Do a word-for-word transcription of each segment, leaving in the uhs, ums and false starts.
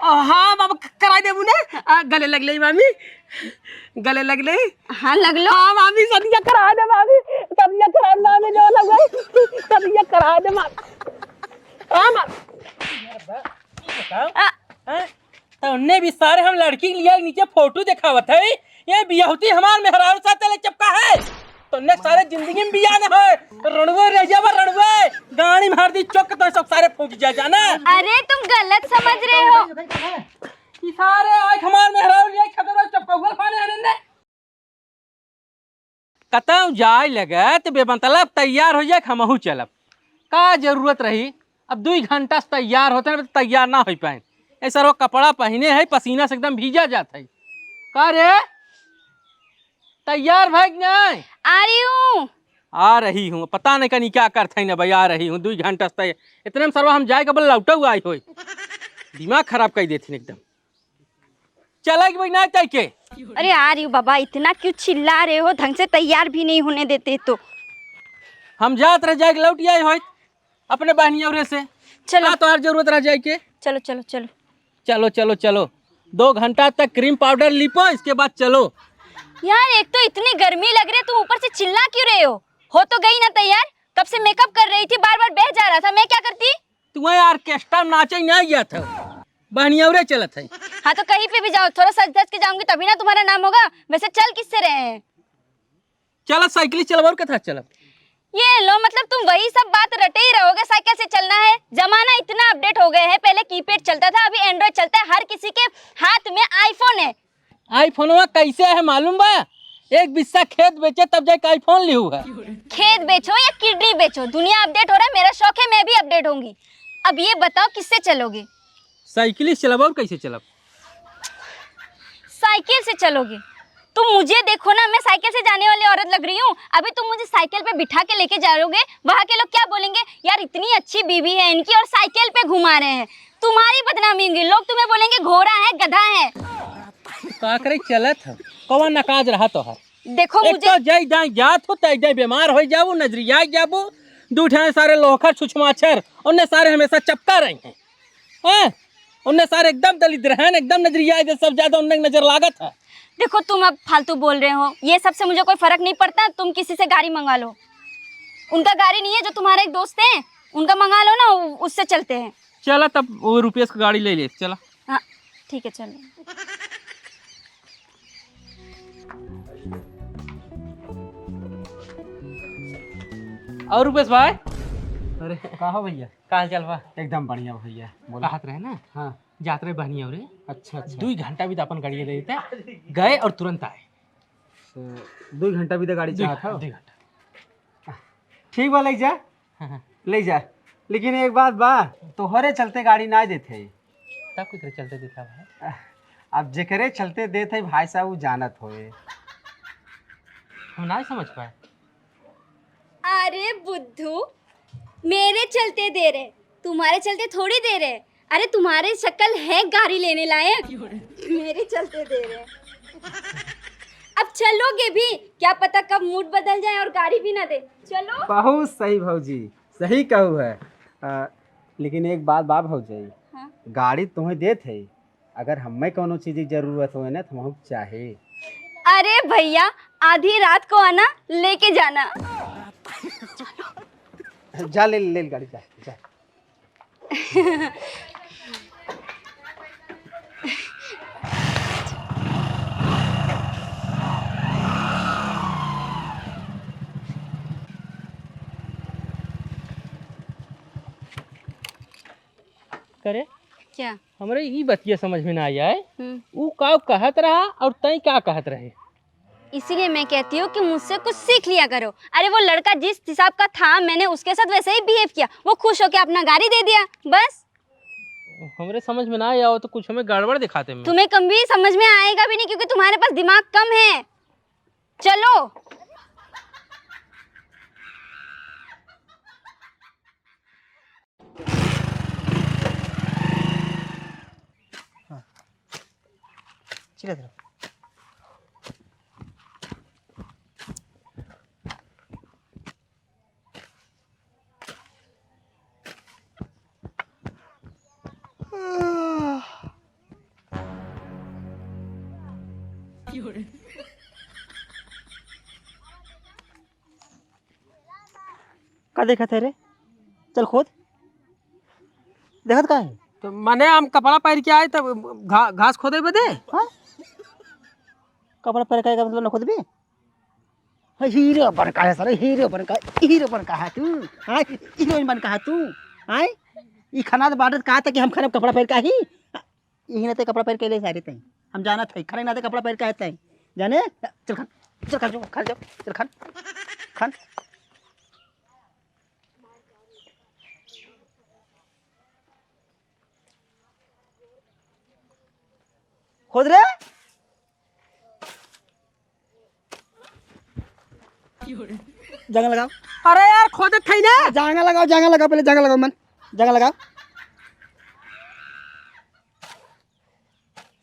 हाँ मामी, क-, कराइ देबू ने? आ, गले लग ले मामी, गले लग ले। हाँ, लग लो। हाँ मामी, सदिया कराइ दे मामी, सदिया कराइ दे मामी, जो लग गई, सदिया कराइ दे मामी। हाँ मामी। बताओ। आ। हैं? तो उनने भी सारे हम लड़की के लिए नीचे फोटो दिखावत है, ये बियाहती हमार मेहरारू साथ ले चपका है। तो ने सारे जिंदगी में बिया न है, रणवे रह जावा रणवे, गाड़ी मार दी चौक तो सब सारे फूट जा जाना। अरे तुम गलत समझ रहे हो। ई सारे आज हमार मेहरारू लिए खतरा चपकौल खाने आने ने। कतौ जाए लगे त बेमतलब तैयार हो जाए, हमहू चलब। का जरूरत रही? अब दुई घंटा से तैयार होते हैं, तैयार ना हो पाए। ऐसा रो कपड़ा पहने है, पसीना से एकदम भीजा जात है। का रे, तैयार भै कि नहीं? आ रही हूँ। आ रही हूँ, पता नहीं कनी क्या करत है ना भाई, आ रही हूँ। दुई घंटा से तै-, इतने में सरवा हम जाए के बोल लौटो आई होई। दिमाग खराब कर देथिन एकदम। चला कि भाई ना तय के? अरे आ रही हूँ बाबा, इतना क्यों चिल्ला रहे हो? ढंग से तैयार भी नहीं होने देते तो। हम जात रह जाए के लौट आए होई अपने बहनिया उरे से। चलो। का तोहार जरूरत रह जाए के? चलो, चलो, चलो। चलो, चलो, चलो। दो घंटा तक क्रीम पाउडर लिपो, इसके बाद चलो। यार, एक तो इतनी गर्मी लग रही है, तुम ऊपर से चिल्ला क्यों रहे हो? हो तो गई ना तैयार, कब से मेकअप कर रही थी, बार बार बह जा रहा था, मैं क्या करती? तुम्हें ऑर्केस्ट्रा में नाचे नहीं गया था, बहनिया उरे चलत है। हाँ, तो कहीं पे भी जाओ, थोड़ा सज धज के जाऊंगी तभी ना तुम्हारा नाम होगा। वैसे चल किससे रहे हैं? चला साइकिल चलब और कथा चलब। ये लो, मतलब तुम वही सब बात रटे ही रहोगे, साइकिल से चलना है। जमाना इतना अपडेट हो गया है, पहले कीपैड चलता था, अभी एंड्रॉइड चलता है, हर किसी के हाथ में आईफोन है। आईफोनवा कैसे है मालूम बा? एक बिस्सा खेत बेचे तब जाके आईफोन लिहू है। खेत बेचो या किडनी बेचो, दुनिया अपडेट हो रहा है, मेरा शौक है, मैं भी अपडेट होंगी। अब ये बताओ किससे चलोगे? साइकिल से चलब और कैसे चलब? साइकिल से चलोगे? तुम मुझे देखो ना, मैं साइकिल से जाने वाली औरत लग रही हूँ? अभी तुम मुझे साइकिल पे बिठा के लेके जाओगे, वहाँ के लोग क्या बोलेंगे, "यार इतनी अच्छी बीवी है इनकी और साइकिल पे घुमा रहे हैं।" तुम्हारी बदनामी होगी, लोग तुम्हें बोलेंगे, "घोड़ा है, गधा है।" का करे चलत है, कौन नकाज रहा तोहर? देखो एक मुझे तो जय दाई जात हो, तय दाई बीमार हो जाबू, नजरिया जाबू, दू ठे सारे लोखर छुछमाछर, उनने सारे हमेशा चपका रहे हैं। हैं? उनने सारे एकदम दलिद्र हैं, एकदम नजरिया इधर सब ज्यादा उनने नजर लागत है। देखो, तुम अब फालतू बोल रहे हो, ये सब से मुझे कोई फर्क नहीं पड़ता, तुम किसी से गाड़ी मंगा लो। उनका गाड़ी नहीं है, जो तुम्हारे एक दोस्त हैं, उनका मंगा लो ना, उ-, उससे चलते हैं। चला तब वो रुपेश का गाड़ी ले ले, चला। हाँ, ठीक है, चलो। और रुपेश भाई? अरे, का हो भैया? का हाल चाल बा? एकदम बढ़िया भैया, बोला। कहत रहे ना? हाँ। जात रहे बहनिया रे। अच्छा, अच्छा। दुई घंटा भी तो अपन गाड़ी ले लेते, गए और तुरंत आए। तो दुई घंटा भी तो गाड़ी दुई चाहत घंटा, हो? दुई घंटा। ठीक बा, ले जा। हाँ, हाँ। ले जा। लेकिन एक बात बा, तोहरे चलते गाड़ी ना देत है। तब केकरे चलते देत है भाई? अब जेकरे चलते देत है भाई साहब, उ जानत होए। हम ना समझ पाए। अरे बुद्धू, मेरे चलते दे रहे, तुम्हारे चलते थोड़ी दे रहे। अरे तुम्हारे शक्ल है गाड़ी लेने लायक, मेरे चलते दे रहे। अब चलोगे भी, क्या पता कब मूड बदल जाए और गाड़ी भी ना दे। चलो। बहुत सही भौजी, सही कहू है। अ, लेकिन एक बात बा भौजी, हाँ। गाड़ी तुम्हें देत है, अगर हमें कौनो चीज की जरूरत होए ना तो हम चाहे। अरे भैया, आधी रात को आना, लेके जाना। जा ले, ले गाड़ी, जा, जा। करे? क्या? हमरे ई बतिया समझ में ना आया है। हम्म। ऊ का कहत रहा और तई का कहत रहे? इसीलिए मैं कहती हूँ कि मुझसे कुछ सीख लिया करो। अरे, वो लड़का जिस हिसाब का था, मैंने उसके साथ वैसे ही बिहेव किया। वो खुश होके अपना गाड़ी दे दिया, बस। हमरे समझ में ना आया हो तो कुछ हमें गड़बड़ दिखाते में। तुम्हें कभी समझ में आएगा भी नहीं, क्योंकि तुम्हारे पास दिमाग कम है। चलो। हाँ। चिल्ला दे। का देखत है रे? चल खोद। देखत का है? तो माने हम कपड़ा पहिर के आए तब घा-, घास खोदे बदे? हाँ? कपड़ा पहिर के आए का मतलब न खोदबी? हाँ, हीरो बन का है सारे, हीरो बन का, हीरो बन का है तू? हाँ? हीरोइन बन का है तू? हाँ? ई खाना तो बांटत कहा था कि हम खाना कपड़ा पहिर के आई? यही नाते कपड़ा पहिर के ले सारे तई। हम जानत है, खाने नाते कपड़ा पहिर के आए तई। जाने? चल खान, चल खान, चल खान, चल खान, खान। खोद रे। जांगा लगाओ। अरे यार, खोदत थई ना। जांगा लगाओ, जांगा लगाओ, पहले जांगा लगाओ मन। जांगा लगाओ।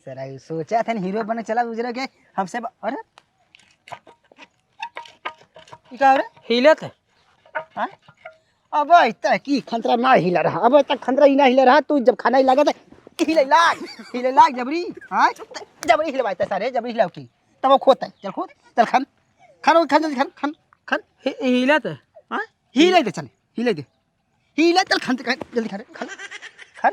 सर, आई सोचा था हीरो बने चला उजरे के हमसे ब-, अरे? ई का हो रे? हिलत है। हाँ? अबे, इतना की खंतरा ना हिला रहा। अबे, तक खंतरा ही ना हिला रहा। तू जब खाना ही लागत है, हिले लाग, हिले लाग जबरी। हाँ? जबरी हिलवाता सारे, जबरी हिलाओ की। तब वो खोदता है। चल खोद, चल खान। खान, खान, जल्दी खान, खान, खान। हि-, हिलत है। हाँ? हिले दे, चल, हिले दे। हिले, चल, खान, खान, जल्दी खान, खान, खान।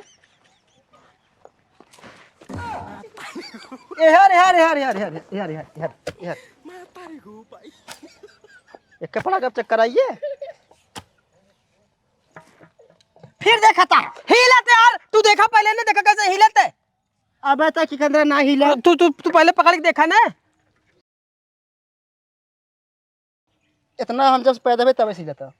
ए, हर, हर, हर, हर, हर, हर, हर, हर, हर। एक कपड़ा का चक्कर आइए। फिर देखा था, हिलत यार, तू देखा पहले ना, देखा कैसे हिलत है। अबे तो की खंतरा ना हिला। तू, तू, तू पहले पकड़ के देखा ना। इतना हम जब से पैदा भे तबे से जाता।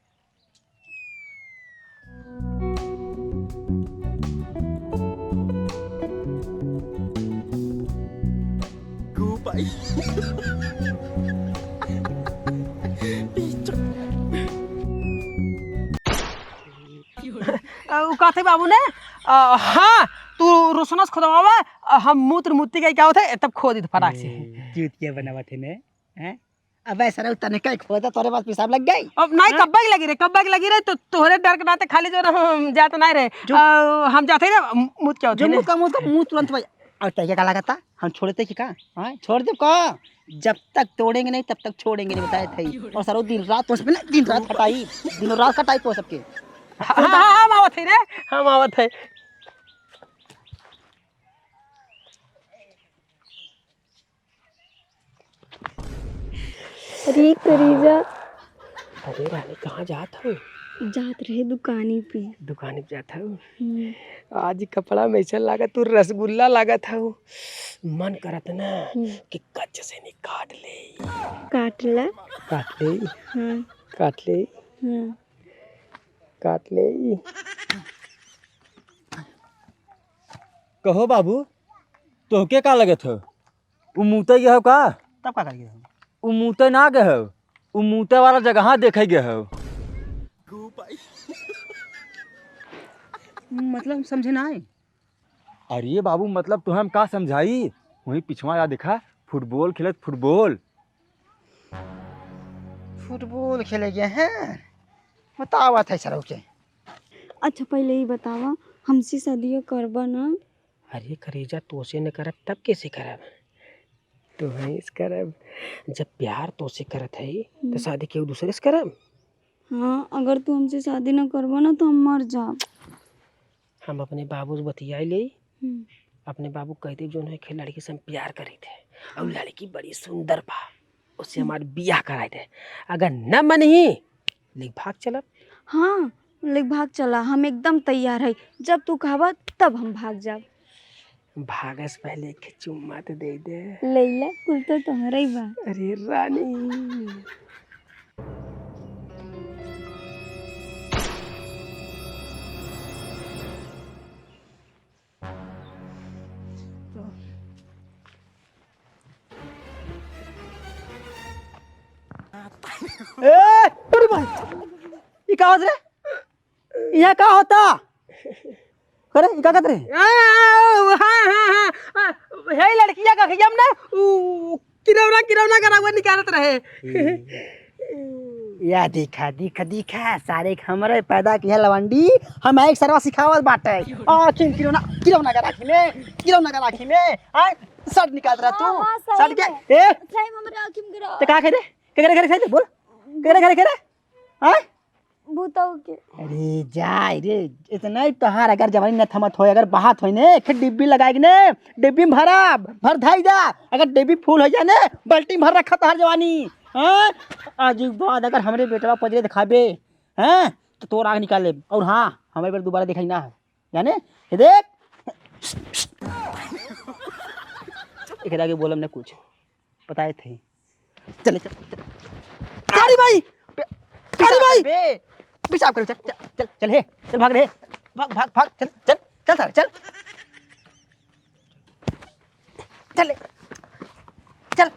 आ, उ कहते बाबू ने, आ, हाँ, तू रोशनस खोदवावा, आ, हम मूत्र मुत्ती के क्या होते, तब खोद दे फटाक से। ए, चूतिया बनावत है ने, हैं? अबे सरऊ, तने का एक खोदा तोरे पास पेशाब लग गई? अब नहीं, हाँ? कब्बा की लगी रे, कब्बा की लगी रे, तो तोहरे डर के नाते खाली जो ना हम जात नहीं रहे। जो आ, हम जाते ही ना, मु-, मुत क्या होते जो ने? मुत का, मुत का, मुत तुरंत भाई। और तैके का लागता? हम छोड़ते की का? हाँ, छोड़ दे का? जब तक तोड़ेंगे नहीं, तब तक छोड़ेंगे नहीं, बताए थे। और सरऊ दिन रात तो उसमें ना, दिन रात खटाई, दिन रात खटाई तो सबके। हाँ, हाँ, हाँ, हम आवत है रे, हम आवत है। अरे करेजा। अरे रानी, कहाँ जात हो? जात रहे दुकानी पे। दुकानी पे जात हो? हम्म। आज कपड़ा में ऐसा लागत तू रसगुल्ला लागत हो। मन करत ना हम्म। कि कच्च से नहीं काट ले। काट ले। काट ले। हाँ। काट ले। हाँ। काट ले। कहो बाबू, तोहके का लगत हो? उ मूते गए हो का? तब का करिए हम? उ मूते ना गए हो, उ मूते वाला जगह देखे गए हो। मतलब समझे ना है। अरे बाबू, मतलब तो हम का समझाई, वहीं पिछवा या देखा, फुटबॉल खेलत, फुटबॉल। फुटबॉल खेले गए हैं, बतावा था सर के। अच्छा, पहले ही बतावा, हमसे शादियों करबा ना? अरे करेजा, तोसे न करब तब कैसे करब? तोहें से करब। जब प्यार तोसे करत है हम्म। तो शादी केहू दूसरे से करब? हाँ, अगर तू हमसे शादी न करबा ना तो हम मर जाब। हम अपने बाबू से बतिया ले। हम्म। अपने बाबू कह दे जो है लड़की से हम प्यार करी थे और हम्म। लड़की बड़ी सुंदर बा, उससे हम्म। हमार बियाह कराई दे। अगर न मनही, लेके भाग चलब। हाँ, लेके भाग चला, हम एकदम तैयार है। जब तू कहबा तब हम भाग जाब। भागे से पहले एक चुम्मा तो दे दे। ले ले, कुल तो तुम्हारा ही बा। अरे रानी। ए, अरे भाई, ई का होत रे? यहाँ का होता? अरे, ई का करत रहे? आ, आ, हाँ, हाँ, हाँ, आ, हे लड़किया का खियाम ना, उ, किरौना, किरौना का रउआ निकालत रहे। या देखा, देखा, देखा, सारे के हमरे पैदा किया लवंडी, हम एक सरवा सिखावत बाटे। आ, किन किरौना, किरौना का राखी में, किरौना का राखी में, आ, शर्ट निकालत रहा तू। हाँ, हाँ, सही शर्ट के में। ए, सही में हमरे आँखी में गिरा। ते का करे? के करे, करे, सही से बोल। के करे, करे, करे? हाँ? भूतऊ के। अरे जा रे, इतना ही तोहार अगर जवानी न थमत होय, अगर बहात होय ने, एक डिब्बी लगाए के ने, डिब्बी में भरा, भर धाई जा। अगर डिब्बी फुल हो जाए ने, बाल्टी में भर रखा तोहार जवानी। हाँ? आज के बाद अगर हमरे बेटवा पजरे दिखाबे, हाँ, तो तोर आँख निकाल लेब। और हाँ, हमरे बेर दोबारा दिखाई ना है। जाने? ये देख। एकरा आगे बोलब न कुछ। बताए थे। चले, चल, चल। अरे भाई! अरे भाई! बे, पेशाब कर, चल, चल, चल, चल, हे, चल, भाग रे। भाग, भाग, भाग, चल, चल, चल, सारे, चल। चल, चल।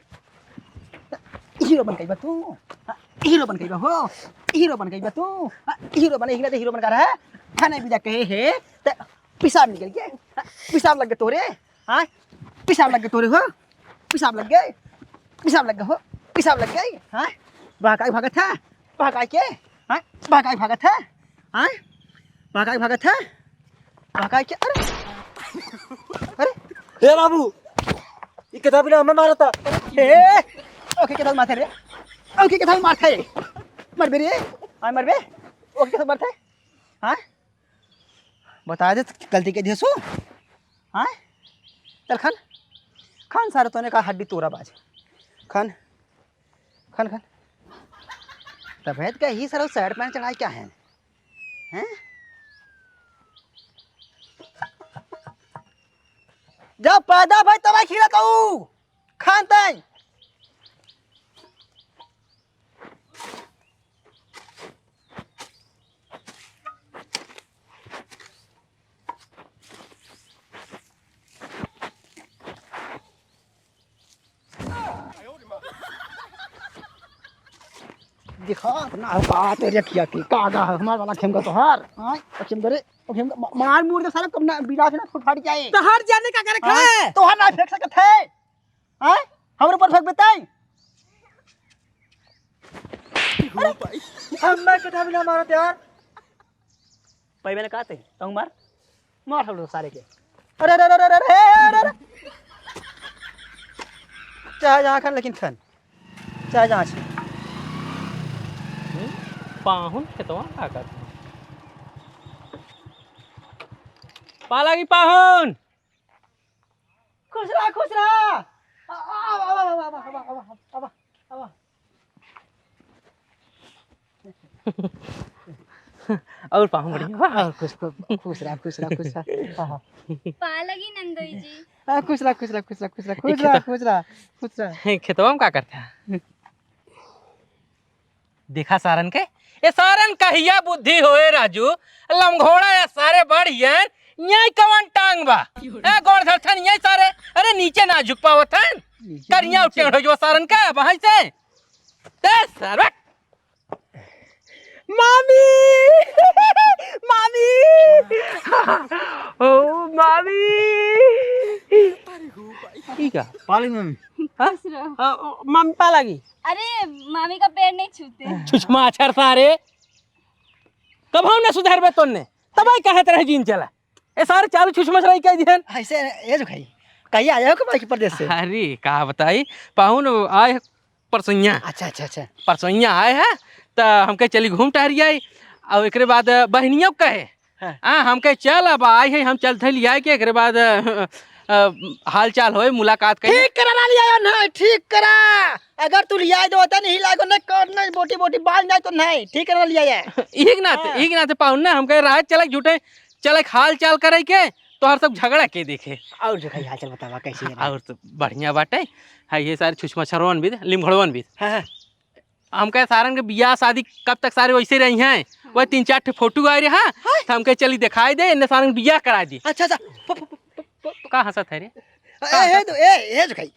हीरो बन गई बा तू। हाँ, हीरो बन गई बा हो। हीरो बन गई बा तू। हाँ, हीरो बने, हीरो बन का रहा है। थाने भी जाके हे, ते पेशाब निकल गया। हाँ, पेशाब लग गया तोरे। हाँ, पेशाब लग गया तोरे हो। पेशाब लग गए, पेशाब लग गए हो, पेशाब लग गए। हाँ, बहकाई भागत है, बहकाई के, हाँ, बहकाई भागत है, हाँ, बहकाई भागत है, बहकाई के। अरे, अरे, ए बाबू, ये किताब ना हमें मारा था। ए, ओके, किताब मारते रे, ओके, किताब मारते, मर बे रे, हाँ, मर बे, ओके, किताब मारते, हाँ, बता दे, गलती के दिए सो। हाँ? चल खन। खन सारे तोने का हड्डी तोरा बाज। खन। खन, खन। तबीयत का ही सारा शर्ट पैंट चढ़ाई क्या है? हैं? जब पैदा भाई तब खिला तू। खान तई। दिखा अपना औकात रे किया की, का गा है हमार वाला खेमका तोहार? हाँ, खेमका रे, ओ खेमका, मा-, मार मुर दे साला, कब ना बिलास ना फुट फाट जाए। तोहार जाने का करे हाँ, खाए? तोहार ना फेंक सकत है। हाँ? हमरे ऊपर फेंक बेताई। अरे, हम मैं कथा भी ना मारत यार। पइबे ना कहते, तंग मार। मार हम लोग सारे के। अरे, अरे, अरे। चाहे जहाँ खान, लेकिन खान। चाहे जहाँ से। हम्म, पाहुन खेतवा का कर। पाला की पाहुन। खुश रहा, खुश रहा। आ, आ, आ, आ। और पाहुन बढ़िया बा? और खुश, खुश रहा, खुश रहा, खुश रहा। हाँ, हाँ। पालगी नंदोई जी। हाँ, खुश रहा, खुश रहा, खुश रहा, खुश रहा, खुश रहा, खेतवा में का करता है? देखा सारन के, ए सारन कहिया बुद्धि होए राजू, लमघोड़ा या सारे बढ़ियन, यही कवन टांग बा? ए गोड़ धरथन यही सारे, अरे नीचे ना झुक पावत हन, नीचे, करिया नीचे। टेढ़ हो जो सारन का, वहीं से। ए सारे, मामी! मामी! ओ मामी! ठीक है। पाली मामी। हाँ? खुश रहो। हाँ, ओ, मामी पालागी। अरे, मामी का पैर नहीं छूते। छुछमाछर सारे। कब हम ना सुधरबे तोन्ने? तब आई कहत रहे जीन चला। ए सारे चालू छुछमाछर कह दिहन। ऐसे, ए जो खाई। कहिए आया हो कमाई के परदेस से? अरे, का बताई? पाहुन आए परसोइया। अच्छा, अच्छा, अच्छा। परसोइया आए हैं, त हमके चली घूम टहरी आई। और एकरे बाद बहनियों कहे, हाँ। हाँ, हमके चल अब आई है, हम चल थे लिया के, एकरे बाद, अ, अ, हाल चाल होए, मुलाकात करी। ठीक करा ना लिया ना, ठीक करा। अगर तू लिया दो होता नहीं लागो ना, कर ना बोटी बोटी बाल जाए तो नहीं, ठीक करा लिया है। एक नाते, हाँ। एक नाते पाहुन ना, हमके राह चलक झूठे, चलक हाल चाल करे के, तोहर सब झगड़ा के देखे। और जो खाई हाल चाल बतावा कैसे है? और तो बढ़िया बाटे। हाँ, ये सारे छुछमाछरवन भी, लिमघड़वन भी। हाँ, हाँ। हमके सारन के बियाह शादी कब तक सारे वैसे रही हैं? हाँ। वही तीन चार ठे फोटो आए रहे, हाँ? हाँ। तो हमके चली दिखाई दे, इन्हें सारन के बियाह करा दी। अच्छा, अच्छा। प-, प-, प-, प-, प-, का हंसत है रे? ए, का ए, हंसत? तो, ए, ए, जो खाई।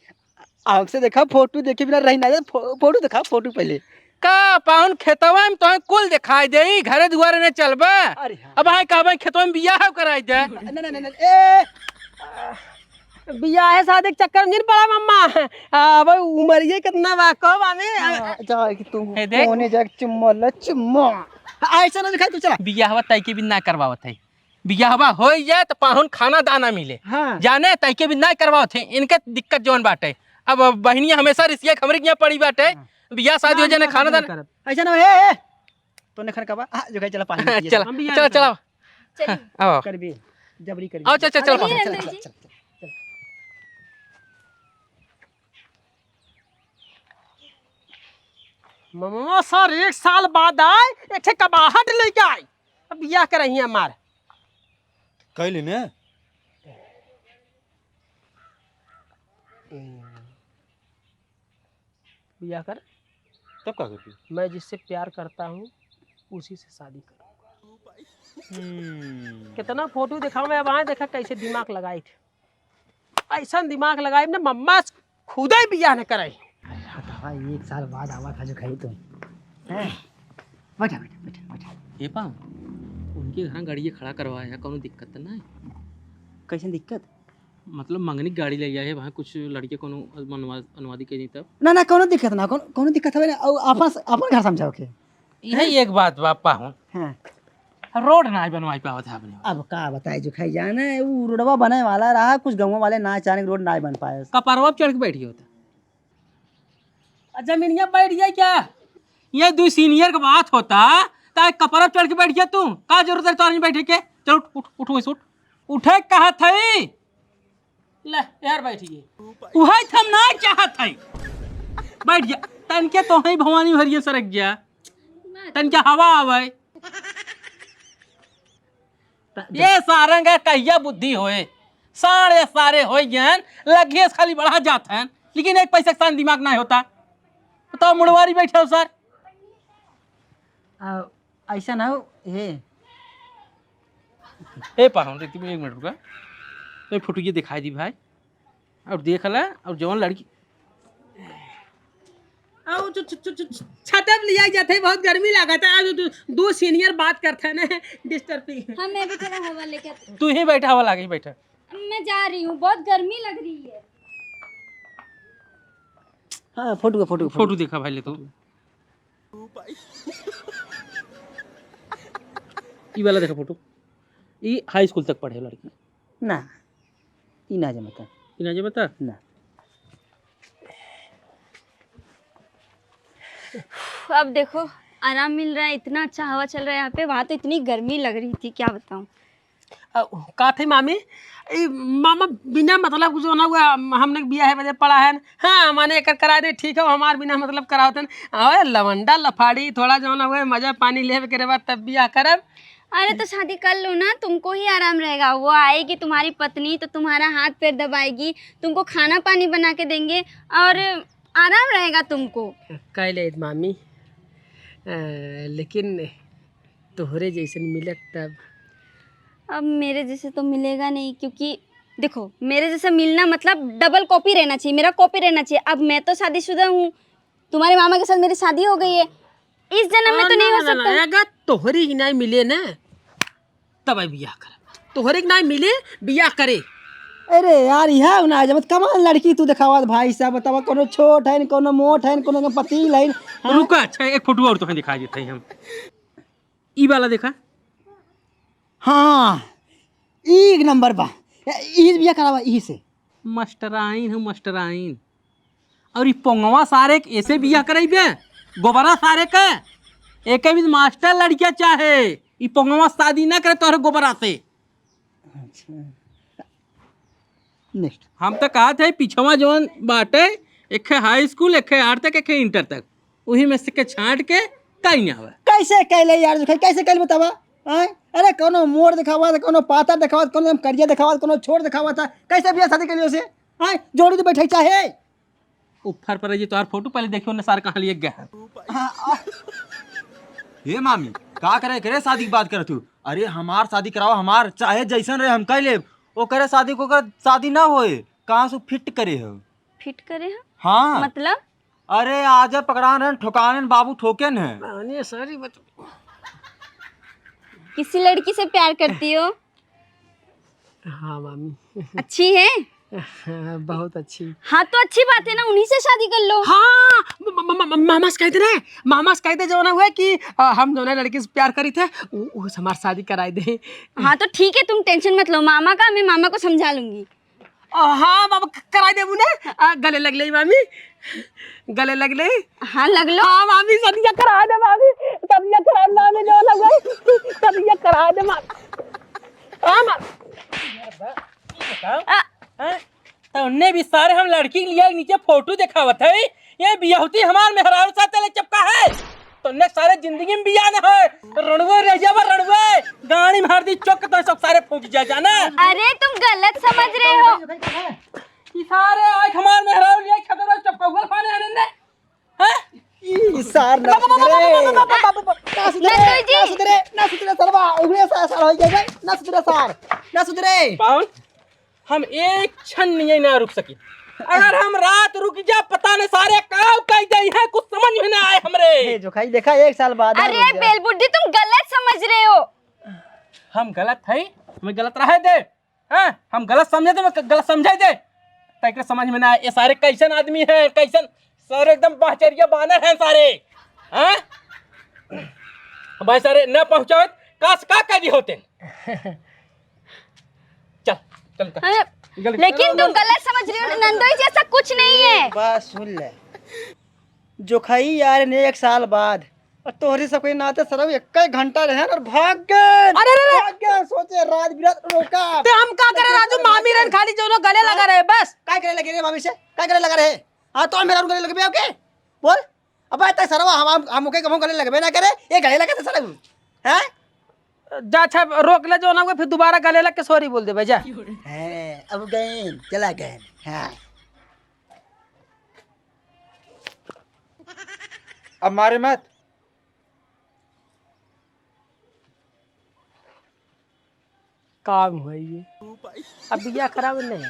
हमसे देखा फोटो देखे बिना रही ना दे, फो-, फोटो देखा फोटो पहले। का पाहुन खेतवा में तोहे कुल दिखाई दे, घरे दुआरे न चलबा? अरे हाँ। अब हाँ कहबे खेतवा में बियाह कराई दे। न, न, न, न, ए, बियाह शादी के चक्कर में नहीं पड़ा मम्मा। आ, अब उमरिये कितना बा, कब आवे? हाँ, जा कि तू हे देख। कोने जाके चुम्मा ले, चुम्मा। ऐसा ना दिखाई तू, चला। बियाहवा तय के भी ना करवावत है। बियाहवा होइ जाए त पाहुन खाना दाना मिले। हाँ। जाने तइके भी नाहीं करवावत है, इनके दिक्कत जौन बाटे। अब बहिनिया हमेसा रिसिया के हमरे के यहाँ पड़ी बाटे। हाँ। बियाह सादी होइ जाए ना, खाना दाना। ऐसा ना हो, ए, ए, तो नखर का बा, आ, जो कहे चला पानी पिए। चला, हम भी चला, जाना चला। चली। आओ। करबे, जबरी करबे। आओ, चल, चल, चल, चल, चल, चल, चल, चल। ममवा सर एक साल बाद आए, एक ठे कबाहट लेके आए। अब बियाह करही हमार। कैली ने? बियाह कर। तब का करबी? मैं जिससे प्यार करता हूँ, उसी से शादी करूँ। हम्म। कितना फोटो दिखावे, अब आए देखा कैसे दिमाग लगाई थे। ऐसा दिमाग लगाई ना, मम्मा खुदे बियाह न करे। अरे हटावा, एक साल बाद आवा था जो खाई तो। हैं? बैठा, बैठा, बैठा, बैठा। ये पा, उनके घर गाड़ी खड़ा करवाए है, कौनो दिक्कत तो नहीं? कैसे दिक्कत? मतलब मंगनी गाड़ी ले जाए है, वहाँ कुछ लड़के कौनो मनवा-, अनुवादी के नहीं तब? ना, ना, कौनो दिक्कत ना, कौन, कौनो दिक्कत हवे ना, अउ आपन, आपन घर समझाओ के। यही एक बात बा पाहुन। हाँ। रोड ना बनवाई पावत है अपने। अब का बताए जो खाई जाने, उ रोडवा बने वाला रहा, कुछ गाँव वाले ना अचानक रोड ना बन पाए। कपरवा पे चढ़ के बैठी होता। आ जमीनिया बैठ जाए क्या? ये दू सीनियर के बात होता, ता कपरवा पे चढ़ के बैठ गया तू? का जरूरत है तोहरे बैठे के? चल उठ, उठ, उठ, उठ, उठ। उठे कहा थई? ले, यार बैठ गए। उहे त हम ना चाहत हई। बैठ जा। तनके तो है भवानी भरिया सरक जा। तनके हवा आवे। ये सारंग का कहिया बुद्धि होए? सारे सारे होए ज्ञान, लगिए खाली बढ़ा जात हैं, लेकिन एक पैसे का सान दिमाग ना होता। बताओ मुड़वारी बैठे हो सर। आ, ऐसा ना हो, हे। ए पाहुन, एक मिनट, एक मिनट रुका। तो फोटो ये दिखाई दी भाई, और देख ला, और जवन लड़की, आओ, जो, जो, जो, जो, छाता पे लिया जाते हैं, बहुत गर्मी लागत है। आज दो, दो सीनियर बात करते हैं ना, डिस्टर्ब ही। हाँ, मैं भी थोड़ा हवा लेके आती हूँ। तू ही बैठा, हवा लागे, बैठा। मैं जा रही हूँ, बहुत गर्मी लग रही है। हाँ, फोटो का, फोटो का, फोटो। फोटो देखा भाई ले तू। ई वाला देखा फोटो, ई हाई स्कूल तक पढ़े लड़की। ना, ई ना जमता। ई ना जमता? ना। अब देखो, आराम मिल रहा है, इतना अच्छा हवा चल रहा है यहाँ पे। वहाँ तो इतनी गर्मी लग रही थी, क्या बताऊँ। अ, का थे मामी, ई मामा बिना मतलब के जो ना हुआ, हमने बियाह बदे पड़ा है। हाँ, माने एकर करा दे, ठीक है, हमार बिना मतलब करावत है। अरे लवंडा लफाड़ी, थोड़ा जो ना हुआ, मजा पानी लेवे के रे बाद तब बियाह करब। अरे तो शादी कर लो ना, तुमको ही आराम रहेगा। वो आएगी तुम्हारी पत्नी तो तुम्हारा हाथ पैर दबाएगी, तुमको खाना पानी बना के देंगे और आराम रहेगा तुमको। कह ले मामी, अ, लेकिन तोहरे जैसन मिलत तब। अब मेरे जैसे तो मिलेगा नहीं, क्योंकि देखो, मेरे जैसा मिलना मतलब डबल कॉपी रहना चाहिए, मेरा कॉपी रहना चाहिए। अब मैं तो शादीशुदा हूँ, तुम्हारे मामा के साथ मेरी शादी हो गई है, इस जन्म में तो नहीं हो सकता। अगर तोहरी ही नहीं मिले ना, तब बियाह करब। तोहरे के नहीं मिले, बियाह करे। अरे यार, यह ना जमत, कमाल लड़की तू देखावत भाई साहब, बतावा, कोनो छोट है, कोनो मोट है, कोनो के पतील है, हाँ? रुका, अच्छा, एक फोटो और तुम्हें दिखाई देते हैं हम। ई वाला देखा। हाँ, ई एक नंबर बा। ए, ई बियाह करावा, ई से। मास्टराइन हूँ, मास्टराइन। और ई पोंगवा सारे के ऐसे बियाह करइबे, गोबरा सारे के। एके भी मास्टर लड़किया चाहे, ई पोंगवा शादी ना करे तोहरे गोबरा से। अच्छा। नेक्स्ट। हम तो कहत है, पिछवा जौन बाटे, एक है हाई स्कूल, एक है आठ तक, एक है इंटर तक, वही में से के छांट के कहीं नहीं आवे। कैसे कैले यार, कैसे कैले बतावा? आय? अरे, कोनो मोर देखावा था, कोनो पातर देखावा था, कोनो करिया देखावा था, कोनो छोट देखावा था, कैसे बियाह शादी के लिए उसे? आय? जोड़ी तो बैठे चाहे। ऊपर पर ये तोहार फोटो पहले देखियो न सार कहाँ लिए गया है। हाँ, आ- हे मामी, का करे करे शादी की बात करत हूँ? अरे, हमार शादी कराओ, हमार चाहे जैसन रहे, हम कह लेब। ओकरे शादी को कर शादी ना होए, कहाँ से फिट करे हो? फिट करे हो? हाँ। मतलब? अरे, आजा पकड़ान है, ठोकान है, बाबू ठोकेन है। अरे, सॉरी, बच- किसी लड़की से प्यार करती हो? हाँ, मामी। अच्छी है? बहुत अच्छी। हाँ, तो अच्छी बात है ना, उन्हीं से शादी कर लो। हाँ, म-, म-, म-, म-, मामा से कह दे रे, मामा से कह दे, जौन हुए कि, अ, हम जौन लड़की से प्यार करी थे, उ, उ हमार शादी कराई दे। हाँ, तो ठीक है, तुम tension मत लो, मामा का, मैं मामा को समझा लूंगी। अ, हाँ, मामा, क-, कराई देबू ना? अ, गले लग ले, मामी, गले लग ले। हाँ, लग लो। हाँ, मामी, सदिया करा दे, मामी, सदिया करा दे, मामी, जौन हुए, सदिया करा दे, मामी। हाँ, मामी। बताओ। आ। हैं? तौने भी सारे हम लड़की के लिए नीचे फोटो देखावत है, ये बियाहुती हमार मेहरारू साथे ले चपका है। तौने सारे जिंदगी में बियाह न होए, रणवे रह जावा, रणवे। गाड़ी मार दी चौक तो सब सारे फूट जा जाना। अरे, तुम गलत समझ रहे हो। ई सारे आज हमार मेहरारू लिए खतरा चपका हुआ खाने आने ने। हैं? ई सार ना सुधरे। ना सुधरे, नंदू जी। ना सुधरे, ना सुधरे सरवा। उहे सार, सार हो गया भाई। ना सुधरे सार, ना सुधरे। पाहुन, हम एक क्षण नहीं ना रुक सकी। अगर हम रात रुक जा, पता नहीं सारे काव कह दे हैं, कुछ समझ में ना आए हमरे। ए, जोखाई देखा, एक साल बाद हम अरे रुक जा। बेलबुड्ढी, तुम गलत समझ रहे हो। हम गलत है, हमें गलत रहे दे। हैं? हम गलत समझे थे, मैं गलत समझाई दे। तैके समझ में ना आए, ये सारे कैसन आदमी हैं, कैसन सारे एकदम बहचरिया बानर हैं सारे। हैं? भाई सारे न पहुँचावत, काश का कह दी होते। चल, चल, चल। अरे, गलत लेकिन तुम गलत समझ रहे हो, नंदोई जी, ऐसा कुछ नहीं है। बात सुन ले। जोखाई यार ने एक साल बाद, और तोहरी सबके नाते सरऊ एक ही घंटा रहे और भाग गए। अरे, अरे, अरे। भाग गए, सोचे राज बिराज रोका। ते हम का करे राजू, मामी रहन खाली जौनो गले लगा रहे, बस। काय करे लगे रे मामी से? काय करे लगा रहे? हाँ, तो मेरा गले लगे आपके? बोल। अब तक सरवा हम, हम, हम के कहूँ गले लगबे ना करे, ये गले लगे थे सरऊ। हैं? जा, अच्छा, रोक ले जौना को, फिर दोबारा गले लग के sorry बोल देबे, जा। हैं, अब गए, चला गए। हाँ। अब मारे मत। काम हुआ ये। अब बिया खराब नहीं।